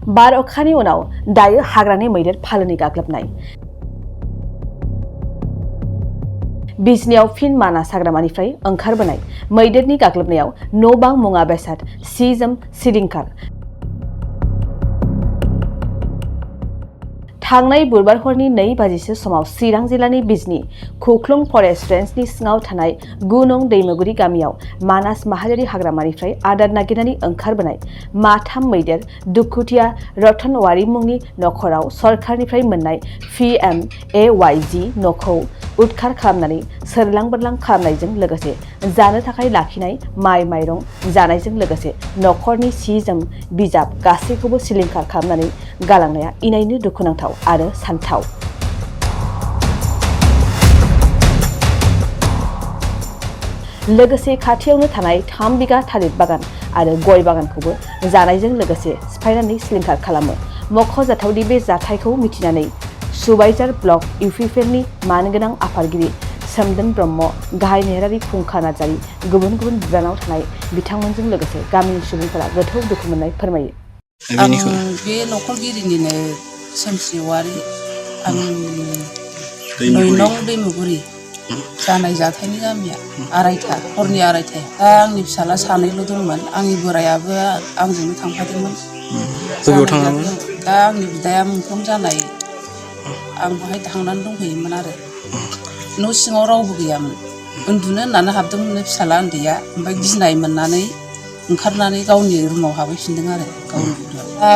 बार अखानि उनाव दायो हाग्रानि मैदेर फालोनि गाग्लोबनाय। बिजनियाव फिन मानास हाग्रामानिफ्राय ओंखारबोनाय मैदेरनि गाग्लोबनायाव न' बां मुवा बेसाद सि जोम सिलिंखार। थांनाय बुधबार हरनि 2 बाजिसो समाव चिरां जिल्लानि बिजनी खुख्लुं फरेस्ट रेन्जनि सिङाव थानाय 9 नं दैमुगुरि गामियाव मानास माहारियारि हाग्रामानिफ्राय आदार नागिरनानै ओंखारबोनाय माथाम मैदेर दुखुथिया रतन औवारी मुंनि नखराव सरकारनिफ्राय मोननाय PMAYG न'खौ उदखार खालामनानै सोरलां बोरलां खालामनायजों लोगोसे जानो थाखाय लाखिनाय माइ माइरं जानायजों लोगोसे नखरनि सि जोम बिजाब गासैखौबो सिलिंखार खालामनानै गालांनाया इनायनो दुखुनांथाव आरो सानथाव। लोगोसे खाथियावनो थानाय 3 बिगा थालिर बागान आरो गय बागानखौबो जानायजों लोगोसे सिफायनानै सिलिंखार खालामो। मख'जाथावदि बे जाथायखौ मिथिनानै सुबाइजार ब्लक इउपिपिएलनि मानगोनां आफादगिरि सोमदोन ब्रह्म, गाहाय नेहारारि फुंखा नार्जारी, गुबुन गुबुन बिबानाव थानाय बिथांमोनजों लोगोसे गामिनि सुबुंफोरा गोथौ दुखु मोननाय फोरमायो। आं बे नखरगिरिनिनो सोमस्रि औवारी, आं 9 नं दैमुगुरि जानाय जाथायनि गामिया आरायथा हरनि आरायथा। दा आंनि फिसाला सानैल' दंमोन, आंनि बोरायाबो आंजोंनो थांफादोंमोन। दा आंनि बिदाया मुंख्लं जानाय, आं बहाय थांनानै दंहैयोमोन आरो न' सिङाव रावबो गैयामोन। उन्दुनो होननानै हाबदोंमोन फिसाला उन्दैया, ओमफ्राय गिनाय मोननानै ओंखारनानै गावनि रुमाव हाबहैफिनदों आरो गावनि गुदुङाव। दा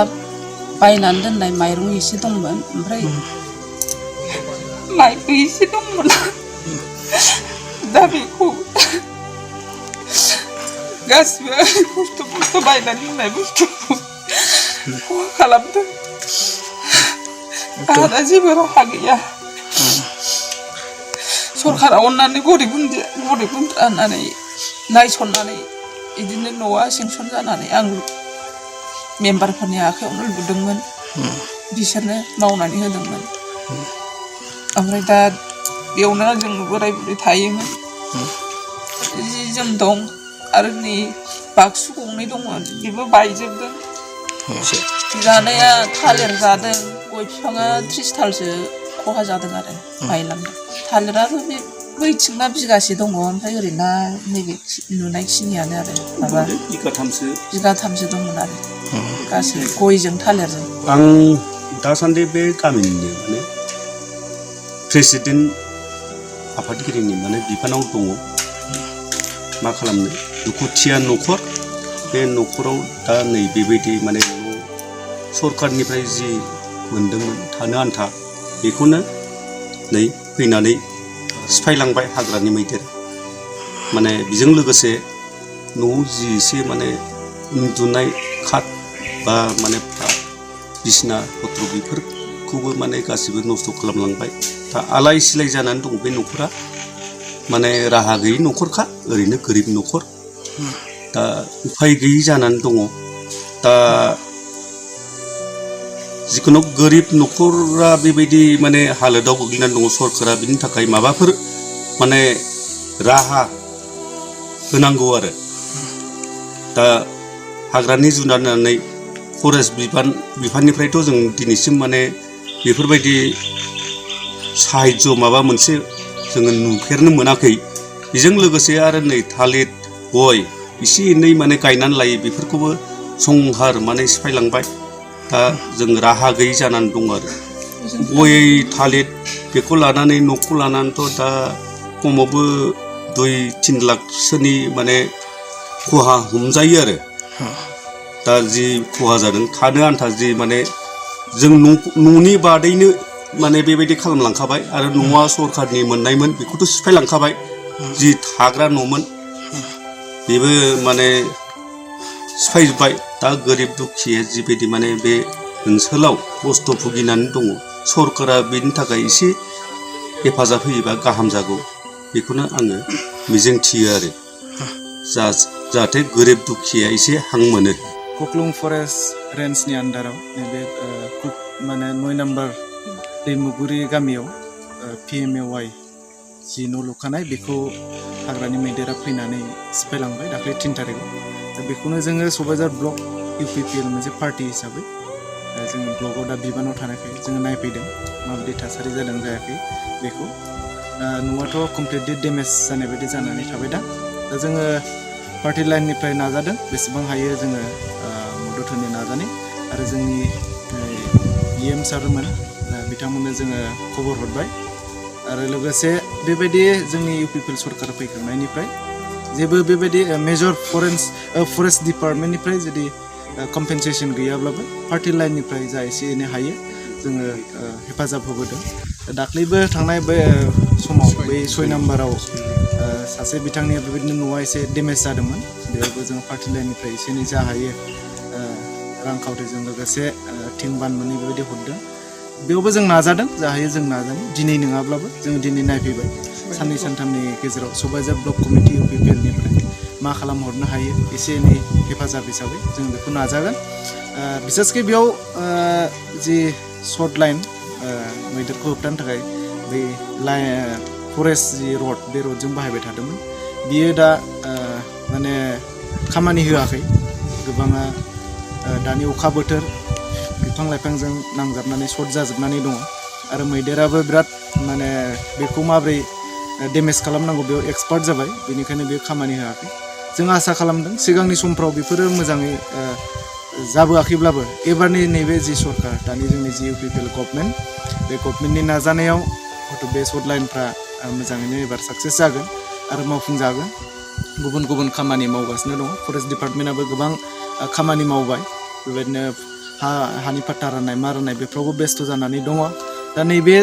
बायनानै दोननाय माइरं एसे दंमोन, ओमफ्राय माइबो एसे दंमोन। दा बेखौ गासिबो खस्थ' बायनानै दोननाय बुस्थुखौ खहा खालामदों। आंहा दा जेबो राहा गैया। सरकारा अननानै गरिब गुन्द्रा होननानै नायसननानै बिदिनो न'आ सेंसन जानानै आं मेम्बारफोरनि आखायावनो लुदोंमोन, बिसोरनो मावनानै होदोंमोन। ओमफ्राय दा बेयावनो जों बोराय बुरै थायोमोन। जि जोम दं आरो नै बाक्सु गंनै दंमोन, बेबो बायजोबदों। जानाया थालिर जादों, गय बिफाङा 30 दालसो खहा जादों आरो बायलांदों। थालिराबो बे बैथिंना बिगासे दङ, ओमफ्राय ओरैनो नैबे नुनायखिनियानो आरो माबा बिगाथामसो दंमोन आरो गासै गयजों थालिरजों। आं दासान्दि बे गामिनिनो माने प्रेसिडेन्ट आफादगिरिनि माने बिफानाव दङ। मा खालामनो, दुखुथिया न'खर, बे न'खराव दा नै बेबायदि माने सरकारनिफ्राय जि मोनदोंमोन थानो आन्था, बेखौनो नै फैनानै सिफायलांबाय हाग्रानि मैदेर। माने बेजों लोगोसे न'आव जि एसे माने उन्दुनाय खाट बा माने बिसिना पत्र बेफोरखौबो माने गासिबो नस्थ' खालामलांबाय। दा आलाय सिलाय जानानै दं बे न'खरा। माने राहा गैयि न'खरखा, ओरैनो गोरिब न'खर। दा उफाय गैयि जानानै दङ। दा जिखुनु गोरिब न'खरा बेबायदि माने हालोदाव गोग्लैनानै दङ। सरकारा बिनि थाखाय माबाफोर माने राहा होनांगौ आरो। दा हाग्रानि जुनार होननानै फरेस्ट बिफाननिफ्रायथ' जों दिनैसिम माने बेफोरबायदि साहायज्य माबा मोनसे जोङो नुफेरनो मोनाखै। बेजों लोगोसे आरो नै थालिर गय एसे एनै माने गायनानै लायो, बेफोरखौबो संहार माने सिफायलांबाय। दा जों राहा गैयि जानानै दं आरो। गय थालिर बेखौ लानानै न'खौ लानानैथ' दा खमावबो 2-3 लाखसोनि माने खहा हमजायो आरो। दा जि खहा जादों, थानो आन्था जि माने जों न'नि बादैनो माने बेबायदि खालामलांखाबाय। आरो न'आ सरकारनि मोननायमोन, बेखौथ' सिफायलांखाबाय। जि थाग्रा न'मोन बेबो माने सिफायजोब्बाय। दा गोरिब दुखिया जिबायदि माने बे ओनसोलाव खस्थ' भुगिनानै दङ, सरकारा बेनि थाखाय एसे हेफाजाब होयोबा गाहाम जागौ, बेखौनो आङो मिजिंथियो आरो। जाहाथे गोरिब दुखिया एसे हां मोनो। खुख्लुं फरेस्ट रेन्जनि आन्डाराव नैबे माने 9 नम्बर दैमुगुरि गामियाव PMAY जि न' लुखानाय, बेखौ हाग्रानि मैदेरा फैनानै सिफायलांबाय दाख्लै 3 थारिखआव। दा बेखौनो जोङो सुबाइजार ब्लक इउपिपिएल मोनसे पार्टि हिसाबै जोङो ब्लगाव दा बिबानाव थानायखाय जोङो नायफैदों माबायदि थासारि जादों जायाखै बेखौ न'आथ' कमप्लिटलि डेमेज जानाय बायदि जानानै थाबाय दा जोङो पार्टि लाइननिफ्राय नाजादों बेसेबां हायो जोङो मदद होनो नाजानाय आरो जोंनि EM सारमोन बिथांमोननो जोङो खबर हरबाय आरो लोगोसे बेबायदि जोंनि UPPL सरकार फैखांनायनिफ्राय जेबो बेबायदि मेजर फरेस्ट डिपार्टमेन्टनिफ्राय जुदि कम्पेनसेसन गैयाब्लाबो पार्टि लाइननिफ्राय जा एसे एनै हायो जोङो हेफाजाब होबोदों दाख्लैबो थांनाय बे समाव बै 6 नाम्बाराव सासे बिथांनि बेबायदिनो न'आ एसे डेमेज जादोंमोन बेयावबो जों पार्टि लाइननिफ्राय एसे एनै जा हायो रांखावरिजों लोगोसे थिं बाननानै बेबायदि हरदों बेयावबो जों नाजादों जा हायो जों नाजादों दिनै नङाब्लाबो जों दिनै नायफैबाय साननै सानथामनि गेजेराव सबायझार ब्लक कमिटि UPPLनिफ्राय मा खालामहरनो हायो एसे एनै हेफाजाब हिसाबै जों बेखौ नाजागोन बिसेसके बेयाव जि सर्ट लाइन मैदेरखौ होबथानो थाखाय बै फरेस्ट जि रड बे रडजों बाहायबाय थादोंमोन बियो दा माने खामानि होआखै गोबाङा दानि अखा बोथोर बिफां लाइफांजों नांजाबनानै सर्ट जाजोबनानै दङ आरो मैदेराबो बिराद माने बेखौ माबोरै डेमेज खालामनांगौ बेयाव एक्सपार्ट जाबाय बेनिखायनो बेयो खामानि होआखै जों आसा खालामदों सिगांनि समफ्राव बेफोरो मोजाङै जाबोआखैब्लाबो एबारनि नैबे जि सरकार दानि जोंनि जि UPPL गभर्नमेन्ट बे गभर्नमेन्टनि नाजानायाव हयथ' बे सर्ट लाइनफ्रा मोजाङैनो एबार साक्सेस जागोन आरो मावफुंजागोन गुबुन गुबुन खामानि मावगासिनो दङ फरेस्ट डिपार्टमेन्टआबो गोबां खामानि मावबाय बेबायदिनो हानि पाट्टा राननाय मा राननाय बेफ्रावबो बेस्थ' जानानै दङ दा नैबे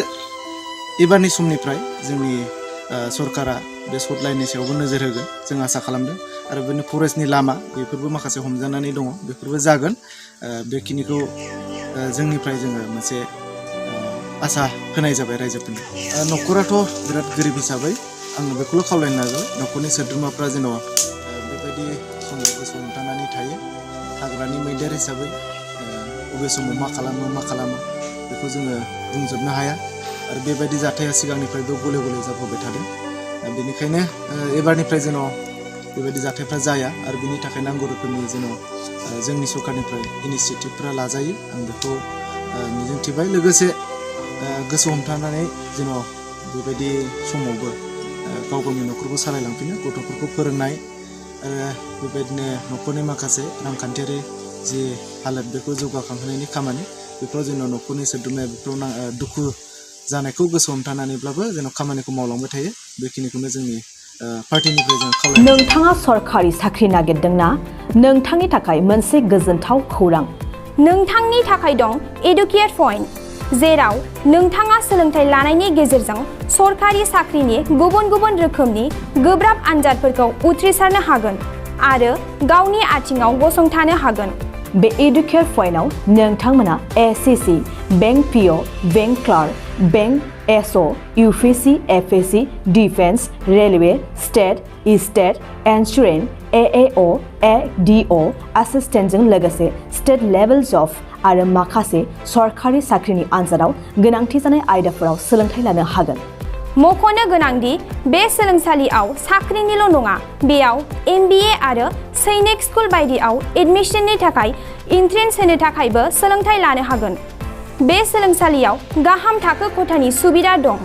एबारनि समनिफ्राय जोंनि सरकारा बे सर्ट लाइननि सायावबो नोजोर होगोन जों आसा खालामदों आरो बेनो फरेस्टनि लामा बेफोरबो माखासे हमजानानै दङ बेफोरबो जागोन बेखिनिखौ जोंनिफ्राय जोङो मोनसे आसा होनाय जाबाय रायजोफोरनो न'खराथ' बिराद गोरिब हिसाबै आङो बेखौल' खावलायनो नाजाबाय न'खरनि सोद्रोमाफ्रा जेन' बेबायदि समाव गोसो हमथानानै थायो हाग्रानि मैदेर हिसाबै बबे समाव मा खालामो बेखौ जोङो बुंजोबनो हाया आरो बेबायदि जाथाया सिगांनिफ्रायबो गले गले जाबोबाय थादों बेनिखायनो एबारनिफ्राय जेन' बेबायदि जाथायफ्रा जाया आरो बिनि थाखाय नांगौ रोखोमनि जेन' जोंनि सरकारनिफ्राय इनिसियेटिभफ्रा लाजायो आं बेखौ मिजिंथिबाय लोगोसे गोसो हमथानानै जेन' बेबायदि समावबो गाव गावनि न'खरखौ सालायलांफिनो गथ'फोरखौ फोरोंनाय आरो बेबायदिनो न'खरनि माखासे रांखान्थियारि जि हालोद बेखौ जौगाखांहोनायनि खामानि बेफोराव जेन' न'खरनि सोद्रोमाया बेफोराव दुखु जानायखौ गोसो हमथानानैब्लाबो जेन' खामानिखौ मावलांबाय थायो बेखिनिखौनो जोंनि पार्टिनिफ्राय जों खावलायो नोंथाङा सरकारि साख्रि नागिरदोंना नोंथांनि थाखाय मोनसे गोजोनथाव खौरां नोंथांनि थाखाय दं एडुकेट पइन्ट जेराव नोंथाङा सोलोंथाइ लानायनि गेजेरजों सरकारि साख्रिनि गुबुन गुबुन रोखोमनि गोब्राब आनजादफोरखौ उथ्रिसारनो हागोन आरो गावनि आथिङाव गसंथानो हागोन बे एडुकेट पइन्टआव नोंथांमोना SCC bank PO bank clerk bank SO UPSC FSC defence railway state insurance AAO ADO एसिस्टेन्टजों लोगोसे स्टेट लेभेल जब आरो माखासे सरकारि साख्रिनि आनजादाव गोनांथि जानाय आयदाफोराव सोलोंथाइ लानो हागोन मख'नो गोनांदि बे सोलोंसालियाव साख्रिनिल' नङा बेयाव MBA आरो सैनिक स्कुल बायदियाव एडमिशननि थाखाय एन्ट्रेन्स होनो थाखायबो सोलोंथाइ लानो हागोन बे सोलोंसालियाव गाहाम थाखो खथानि सुबिदा दं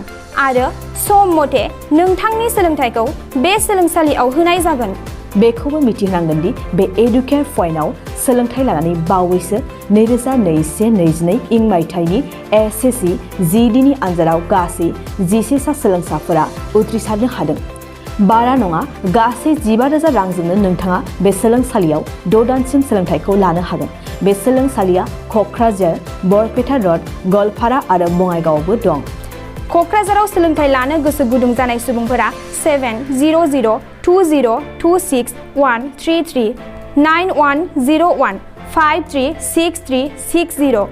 आरो सम मथे नोंथांनि सोलोंथाइखौ बे सोलोंसालियाव होनाय जागोन बेखौबो मिथिनांगोन दि बे एडुकेट पइन्टआव सोलोंथाइ लानानै बावैसो 2021-22 मायथाइनि SSC GDनि आनजादाव गासै 11 सा सोलोंसाफोरा उथ्रिसारनो हादों बारा नङा गासै 15,000 रांजोंनो नोंथाङा बे सोलोंसालियाव 6 दानसिम सोलोंथाइखौ लानो हागोन बे सोलोंसालिया क'क्राझार बरपेटा रड गवालपारा आरो बङाइगावआवबो दं क'क्राझाराव सोलोंथाइ लानो गोसो गुदुं जानाय सुबुंफोरा 700-226-133 9101 536360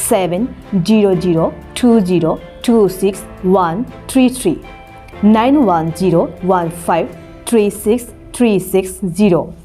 700-226-133 9101536360